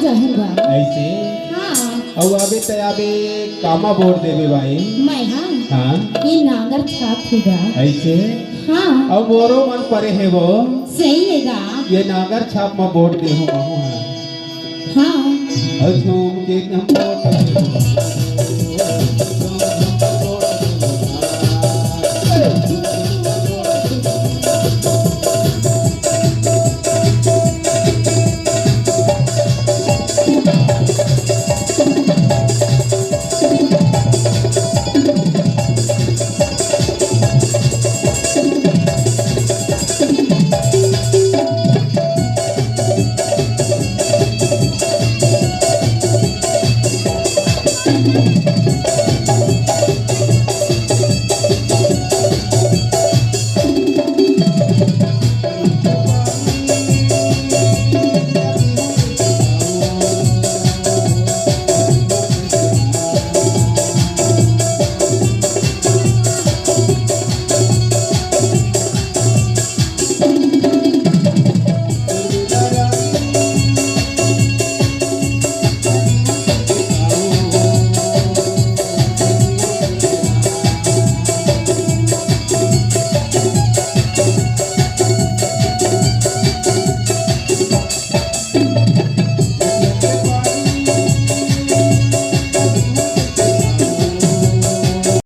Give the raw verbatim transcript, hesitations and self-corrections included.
कहूँगा। ऐसे हाँ। अउ अबे तय अबे कामा वोट देबे भाई? मैं हाँ हाँ ये नागर छाप ही गा। ऐसे हाँ। अउ मोरो मन परे हे वो। सही है गा। ये नागर छाप में वोट देहूँ महू हाँ। हाँ। अउ झूम के हम वोट देहूँ।